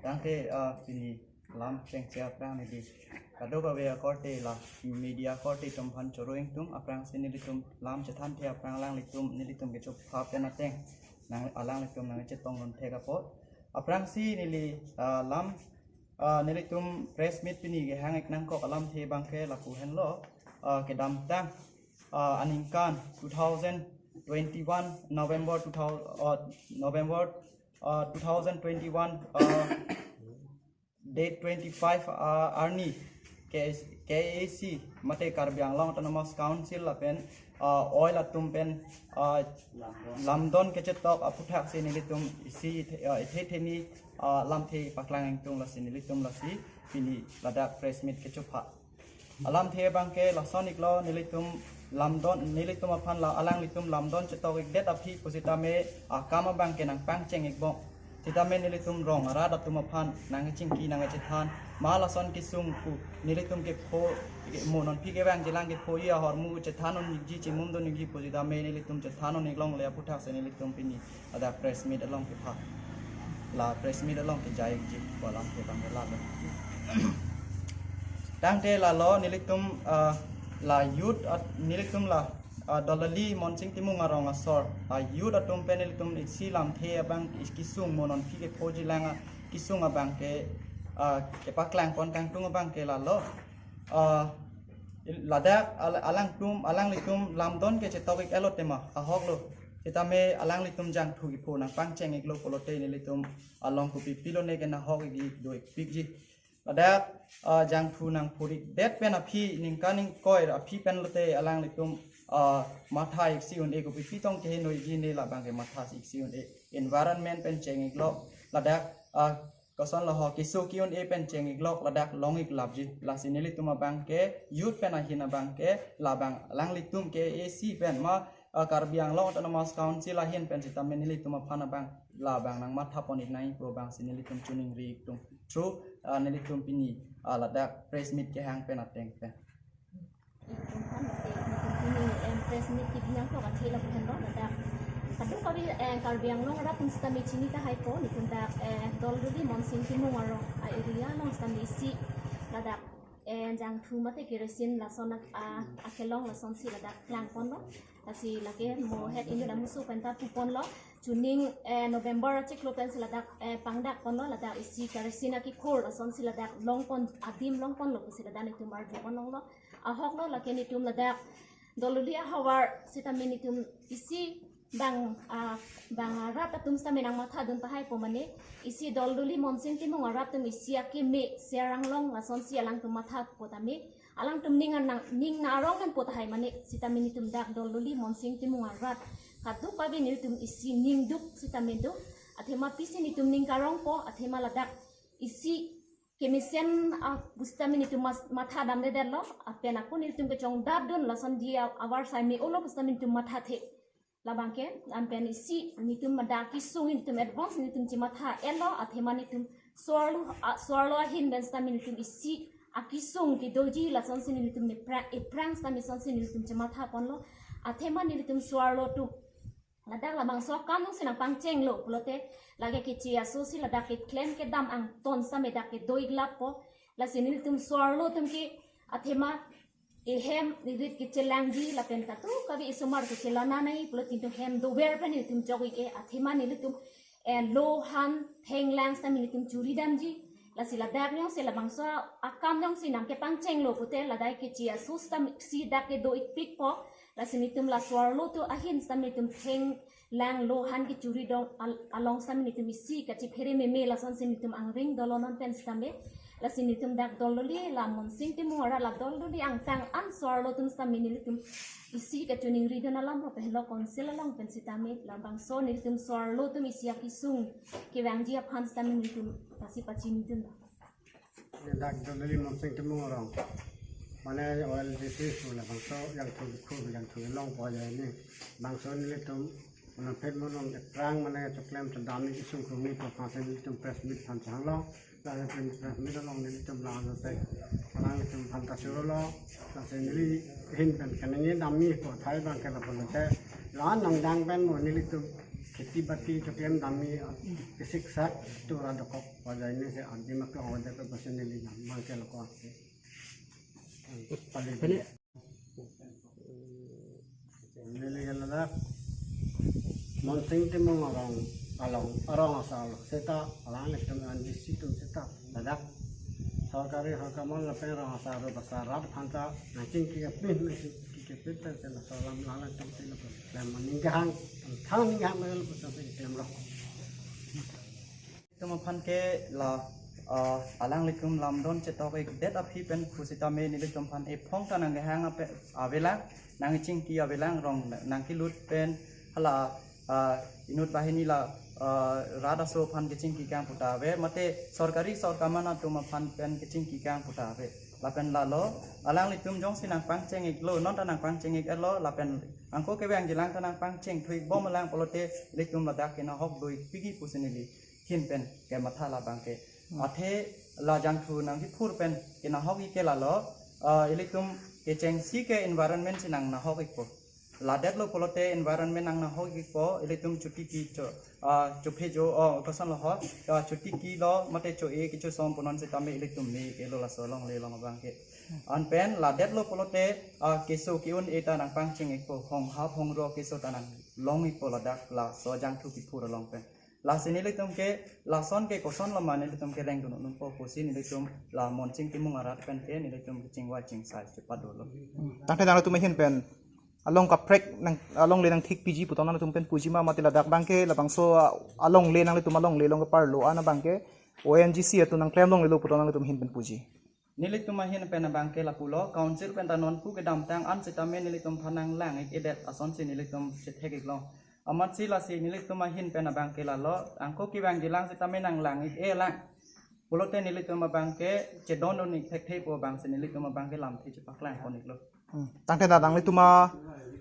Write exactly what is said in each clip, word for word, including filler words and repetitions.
Tangte, ah, pini lam chengche aphrang neli kadokave akorte la media akorte atum aphan choro ingtung, aphrangsi nelitum lam chethanthe aphrang alanglitum nelitum kechopha pen ateng nang alanglitum nangchetongdun thek apot. Aphrangsi neli, ah, lam, ah, nelitum press meet pini kehang ik nangkok alamthe abangke lapu henlo, ah, kedamtang, ah, aningkan two thousand twenty-one November two thousand, ah, November, ah, two thousand twenty-one, ah, date twenty-five, ah, arni K A C mate Karbi Anglong Autonomous Council lapen, ah, oil atum pen, ah, lamdon kechetok aphuthaksi nelitum isi, ah, ithe theni, ah, lamthe paklang ingtung, lasi nelitum lasi pini ladak press meet kechopha. Alamthe abangke lason iklo, nelitum lamdon, nelitum aphan la alanglitum lamdon chetok ikdet aphi pusitame akam abangke nangpangcheng ikbom. Sitame nelitum rong arat atum aphan nangchingki nangchethan, ma lason kesung pu nelitum kepho, ke mo nonphi kevangjilang kephoji ahormu chethan un ikji, chimum dun ikji pusitame nelitum chethan un iklongle aphuthaksi nelitum pini ladak press meet along kepha, la press meet along kejai ikji pu alamthe abangke lalo. Tangte lalo nelitum, ah, la youth at-, nelitum la, ah, Doldoli Monsing Timung arong asor, ah, youth atum pen nelitum isi lamthe abang is kesung mo nonphi kephojilang, ah, kesung abangke, ah, kepaklang pon kangtung abangke lalo. Ah, il-, ladak al-, alangtum, alanglitum lamdon kechetok ik-etlo tema, ahoklo. Sitame alanglitum jangthu kepho nangpangcheng iklo pulote nelitum along kopi pilone ke nahok ikji do ikpikji. Ladak, ah, jangthu nangphorik det pen aphi ningkan ingkoi aphi pen lote alanglitum, ah, matha iksi un-e, kopi pitong kehenoi ji ne labangke matha iksi un-e. Environment pen cheng iklo, ladak, ah, koson lo ho keso ki-un-e pen cheng iklo, ladak long ik lapji. Lasi nelitum abangke youth pen ahin abangke labang alanglitum K A C pen ma, ah, Karbi Anglong Autonomous Council ahin pen sitame nelitum aphan abang labang nangmatha pon ik nangji pu abangsi nelitum choningri iktung through, ah, nelitum pini, ah, ladak press meet kehang pen ateng pen. Itum aphan mate, itum pini, em, press meet kebi nangkok athe lapu henlo ladak. Kadokave, em, Karbi Anglong arat atum sitame chini tahai po, nelitum dak, em, Doldoli Monsing Timung arong a-area along sitame isi ladak, em, jangthu mate kerosene lason ak-, a-, akelong lasonsi ladak klang ponlo. Lasi lake mo head inut amuso penta pu ponlo. Chuning, eh, November chiklo pensi ladak, eh, pangdak ponlo, ladak isi kerosene akikhor lasonsi ladak long pon, adim long ponlo pusi ladak nelitum arju pon longlo. Ahoklo lake nelitum ladak Doldoli ahavar sitame nelitum isi bang, ah, bang, ah, rat atum sitame nangmathadun tahai po mane, isi Doldoli Monsing Timung arat atum isi akeme Serang long lasonsi alangtum matha po tame, alangtum ning anang, ning na arong nangpo tahai mane, sitame nelitum dak Doldoli Monsing Timung arat kadokave nelitum isi ning duk sitame duk, athema pisi nelitum ning karongpo, athema ladak isi kemesen, ah, pusitame nelitum mas-, matha damdedetlo, apen ako nelitum kechongdapdun lason dia avar sai me-olo pusitame nelitum mathathe. Labangke, anpen isi nelitum madak kesung nelitum advance nelitum chematha-etlo, athema nelitum so-arlo, ah, so-arlo ahin pen sitame nelitum isi akesung kedoji lasonsi nelitum ne pra-, ephrang sitame sonsi nelitum chematha ponlo. Athema nelitum so-arlo atum ladak labangso akam nangsi nangpangchenglo pulote, lake keche aso si ladak keklem kedam angton sitame dak kedo ik lappo. Lasi nelitum so-arlo atum ke athema ehem irit kechelangji lapen kadokave isomar kechelang nanai pulo, nelitum hem dover pen nelitum jok ik-e, athema nelitum, eh, lo han thenglang sitame nelitum churi damji. Lasi ladak jongsi labangso akam jongsi nangkepangchenglo pute, ladak keche aso sitame si dak kedo ikpikpo. Lasi nelitum la so-arlo atum ahin sitame nelitum thenglang lo han kechuri dong al-, along sitame nelitum isi kachiphere meme lasonsi nelitum angring dolo non pen sitame. Lasi nelitum dak Doldoli la Monsing Timung arat la Doldoli angkang an so-arlo atum sitame nelitum isi kachoningridun alam ro pehlo council along pen sitame, labangso nelitum so-arlo atum isi akesung kevangji aphan sitame nelitum pasi pachinidun. Dak Doldoli Monsing Timung arong. Mane oil district pu labangso jangthu khu jangthu longpo ajoine. Bangso nelitum mane phet mo non ephrang mane choklem chodam ni kesung krung ni pu aphansi nelitum press meet aphan changlo. Lapen press meet along nelitum la jase alanglitum aphan ta chorolo. Lasi neli ahin pen kaningje damji pu athai abangke lapu lote, la nangdang pen mo nelitum Kheti bati choklem dami, ah, kesiksak tu ra dokok, wajar ini si anti mak lo wajar ke bosen neli nam, mangke lo ko ase. Paling neli ke ladak Monsing Timung arong, along, arong asar lo. Seta alanglitum N G C atum seta ladak sorkari horkamon lapen rong asar lo basa rat aphanta nangchingki kepin, nangchingki kepin pen seta laso alam alanglitum seta laso klem aning kehang, thang aning kehang laso seta klem lo. Nelitum aphan ke la, ah, alanglitum lamdon chetok-ikdet aphi pen pusitame nelitum aphan ephong ta nangkehang ape avelang, nangchingki avelang, rong nangkelut pen hala, ah, inut banghini la, ah, rat aso aphan kechingki kang puta ave, mate sorkari sorkamon atum aphan pen kechingki kang puta ave. Lapen lalo alanglitum jongsi nangpangcheng-iklo, non ta nangpangcheng-ik-etlo, lapen angko kevang jilang ta nangpangcheng thu-ikbom alang pulote ilitum ladak ke nahok do-ik pigi pusi neli ahin pen kematha labang ke. Hmm. Athe la jangthu nangkephur pen kenahok-ik ke lalo, ah, ilitum kechengsi ke environment si nangnahok-ikpo. Ladet lo pulote environment nangnahok-ikpo, ilitum chotiki cho, ah, chophe jo, oh, koson lo ho, ah, chotiki lo, mate cho-e kechosom punon sitame ilitum me-ik-etlo laso alongle along abang ke. Anpen ladet lo pulote, ah, keso ke-un-e ta nangpangcheng-ikpo, honghap hongro keso ta nanglong-ikpo ladak laso jangthu kephur along pen. Lasi nelitum ke, lason ke koson lo ma nelitum kereng dun-unpo pusi nelitum la Monsing Timung arat pen ke nelitum kechingvai chingsai chepadolo. Tangte nanglitum ahin pen along kaprek nang, alongle nangthik piji pu tong nanglitum pen puji ma, mate ladak abang ke labangso, ah, alongle nanglitum alongle along keparlo an abang ke O N G C atum nangklem longlelo pu tong nanglitum ahin pen puji? Nelitum ahin pen abang ke lapulo, council pen ta non pu kedamtang an sitame nelitum aphan nanglang-ik-edet asonsi nelitum chethek-iklong. Amatsi lasi nelitum ahin pen abang ke lalo, angko kevang jilang sitame nanglang-ik-elang pulote nelitum abang ke chedondun-ik thekthe pu abangsi nelitum abang ke lamthe chepaklang pon-iklo. Hmm. Tangte ta nanglitum a,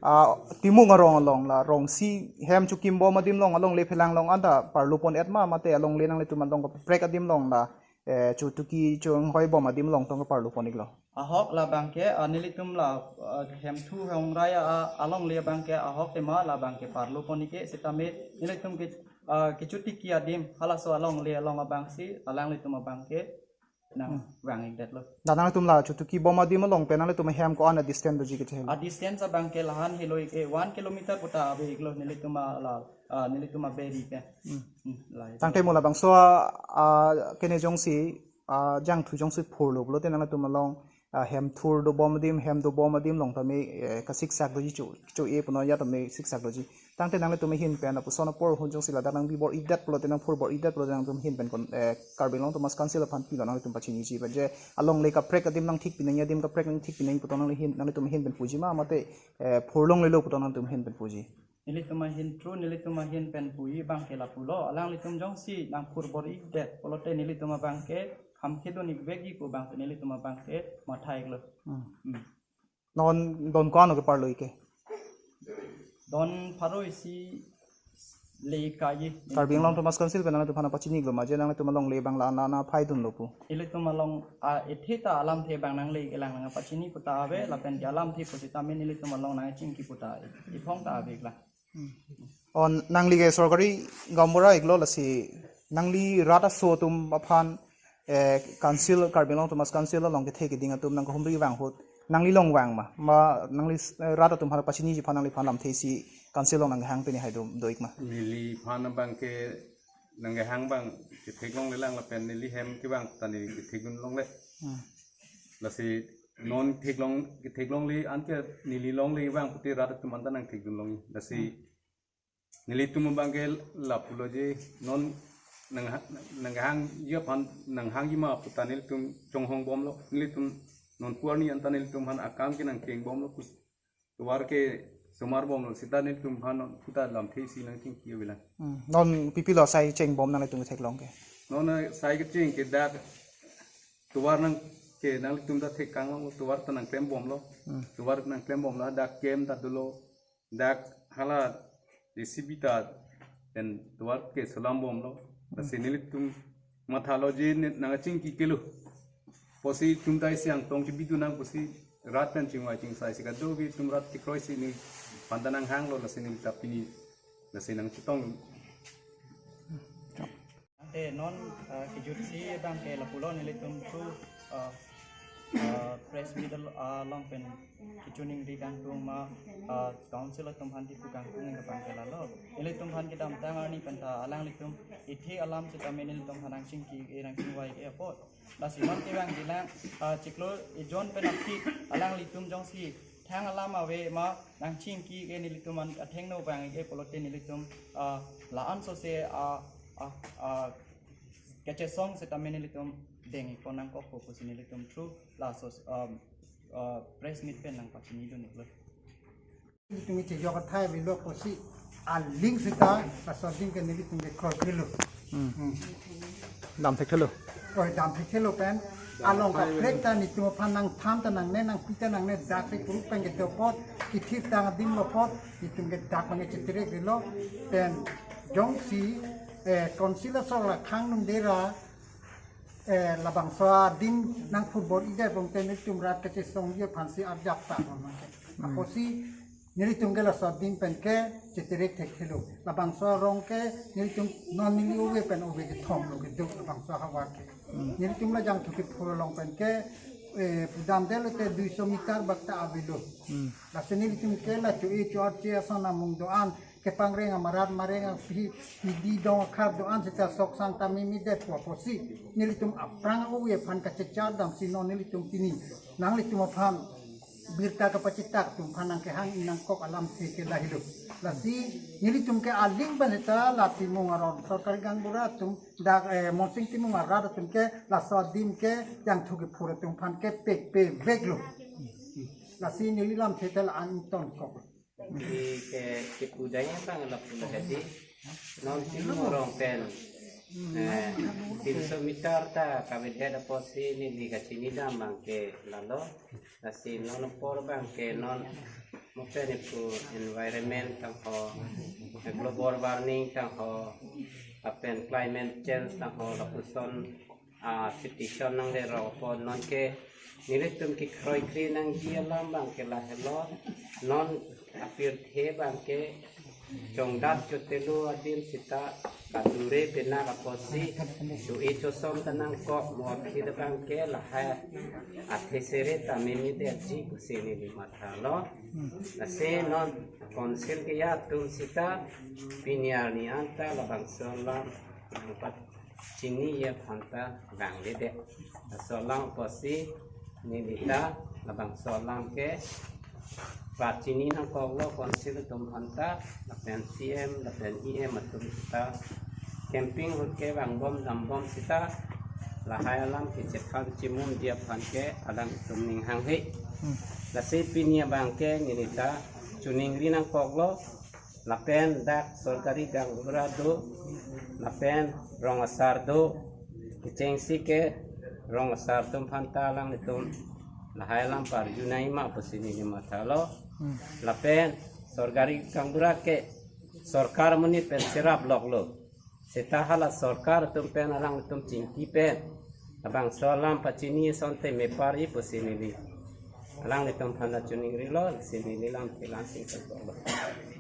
ah, Timung arong along la rong isi hem chokimbom adim along alongle phelang along anta parlo pon-et ma, mate alongle nanglitum along kaprek adim along la, eh, chotuki chonghoi bom adim along tong keparlo pon-iklo? Ahok labang ke, ah, nelitum la, ah, hemthu hongrai, ah, alongle abang ke ahok tema labang ke parlo pon-ik ke sitame nelitum ke, ah, kechotiki adim halaso alongle along abangsi alanglitum abang ke nang Hmm. vang-ikdetlo. Da nanglitum la chotuki bom adim along pen nanglitum hem ko-an a-distance doji kechelo? A-distance abang ke lahan helo-ik ke one kilometer puta ave-iklo nelitum a la, ah, nelitum a-beri ke. Hmm. Hmm, lahai. Tangte mo labangso a, ah, kene jongsi, ah, jangthu jongsi phurlo pulote nanglitum along, ah, hem thur dobom adim, hem dobom adim along tame, eh, kasiksak doji cho, cho-e punon ya tame siksak doji. Tangte nanglitum ahin pen lapuson apor ahut jongsi ladak nangbibor-idet pulote nangphurbor-idet pulote nanglitum ahin pen kon, eh, Karbi Anglong Autonomous Council aphan pilo nanglitum pachiniji, ba je alongle kaprek adim nangthik pinangji, adim kaprek nangthik pinangji pu tong nangli hin, nanglitum ahin pen puji ma, mate, eh, phurlonglelo pu tong nanglitum ahin pen puji? Nelitum ahin tru, nelitum ahin pen puji abang ke lapulo, alanglitum jongsi nangphurbor-idet pulote nelitum abang ke kham kedun-ikvekji pu abangsi nelitum abang ke matha-iklo. Hmm. Hmm. Non don ko-an lo keparlo-ik ke? Don pharo isi le-ik kaji. Karbi Anglong Autonomous Council pen nanglitum aphan pachini-iklo ma je nanglitum alongle abang la ana ana phai dunlo pu? Ilitum along, ah, ethe ta alamthe abang nangle-ik-elang nangpachini puta ave, lapen ke alamthe pusitame nelitum along nangchingki puta ephong ta ave-iklang. Hmm. O nangli ke sorkari gaonbura-iklo, lasi nangli rat aso atum aphan, eh, Council, Karbi Anglong Autonomous Council along kethe keding atum nangkahumri vang ahut nangli along vang ma, ma nangli, eh, rat atum aphan pachiniji aphan nangliphan lamthe isi Council along nanghang pini hai do, do-ik ma? Neliphan abang ke nanghang abang ketheklonglelang lapen neli hem kevang ta neli kethekdunlongle. Hmm. Lasi non theklong, ketheklongle anke neli longle vang pute rat atum anta nangthekdunlong. Lasi Hmm. nelitum abang ke lapulo je non nang, nanghangji aphan nanghangji ma puta nelitum chonghong bomlo, nelitum non pu arni anta nelitum aphan akam ke nangkeng bomlo, pus tovar ke somar bomlo, seta nelitum aphan puta lamthe isi nangchingki avelang. Hmm. Non pipilo asai cheng bom nanglitum theklong ke? Non asai kecheng ke dak tovar nang ke nanglitum ta thek kanglong, tovar ta nangklem bomlo. Hmm. Tovar nangklem bomlo, dak kem ta dolo, dak hala J C B ta pen tovar ke solam bomlo. Lasi nelitum mathalo je ne, nangchingki kelo pusi, itum ta isi angtong chebidun nang pusi rat pen chingvai chingsai si kadokave itum rat kekroi si neliphan ta nanghanglo, lasi neli ta pini Nasi nangchetong. Ante non, ah, kejutsi abang ke lapulo, nelitum thu, ah, ah, press meet al-, along pen kachiningri kangtung ma, ah, council atum aphan kipu kangtung abang ke lalo. Nelitum aphan kedamtang arni pen ta alanglitum ithi alam sitame nelitum aphan nangchingki-e nangchingvai-e apot. Lasi non kevang dilang, ah, chiklo ejon pen aphi alanglitum jongsi thang alam ave ma nangchingki-e nelitum an athengno vang-e pulote nelitum, ah, la-an sose, ah, ah, ah, kachesong sitame nelitum deng-ikpo nangkokpo pusi nelitum thu laso, um, ah, press meet pen nangpachinidun-iklo. Nelitum iche jok athai avelo pusi aling seta laso adim ke nelitum ke kroikre lo. Hmm. Hmm. Damthekthelo. Oi, damthekthelo pen. Along kaprek ta nelitum aphan nangthan ta nangne, nangpi ta nangne, dak si puruk pen kedo apot, kithir tang adim lo apot, nelitum ke dak mane cheterek relo pen jongsi, eh, council asor la khang nung dera, eh, labangso adim nang football ida bongte nelitum rat kachesongji aphansi arjap ta bang mangke. Hmm. Apotsi nelitum ke laso adim pen ke cheterek thekthelo. Labangso arong ke nelitum non neli ove pen ove kethom lo kedo labangso ahavar ke. Hmm. Nelitum la Jangthu kephur along pen ke, eh, pudamde lote duiso meter bak ta avelo. Hmm. Lasi nelitum ke la cho-e cho-arche ason amung do-an kepangreng amarat mareng aphi hidi dong akhar do-an seta sok sang tame medet pu apotsi nelitum aphrang ove aphan kachechar damsi non nelitum pini nanglitum aphan birta kapachitak atum aphan nangkehang-i nangkok alamthe ke lahelo. Lasi nelitum ke aling pen seta la Timung aron sorkari gaonbura atum dak, eh, Monsing Timung arat atum ke laso adim ke Jangthu kephur atum aphan ke pekpeveklo. Lasi neli lamthe ta la-an ingtonkok. Neli ke kipudai abang lapulo hedi. Non Timung arong pen, eh, tinso meter ta kavedet apotsi neli kachinidam abang ke lalo. Lasi non apor abang ke non mo pen ipu environment tangho, global warming tangho, lapen climate change tangho, lapuson, ah, situation nanglerok apot non ke nelitum kekroikre nangji alam abang ke lahelo. Non apirthe abang ke chongdat chotelo adim seta kadure penak apotsi cho-e chosom ta nangkok mo aphi abang ke lahai athesere ta memedetji pusi neli mathalo. Lasi non council keya atum seta pini arni anta labangso alam nangpachini-e aphan ta vangledet. Laso alam apotsi neli ta labangso alam ke pachini nangkoklo council atum aphan ta, lapen C M lapen E M atum ta camping ahut ke vangbom dambom seta lahai alam kechethan chimumji aphan ke alangtum ning hanghe. Hmm. Lasi pini abang ke neli ta chiningri nangkoklo, lapen dak sorkari gaonbura do, lapen rong asar do, kechengsi ke rong asar atum aphan ta alanglitum lahai alam parjunai ma pusi neli mathalo. Hmm. Lapen sorkari gaonbura ke sorkar amonit pen serap loklo. Seta hala sorkar atum pen alangtum chingki pen labangso alam pachini asonte mepar-i pusi neli alanglitum aphan ta chiningrilo, si neli lamthe la-an ingtonkoklo.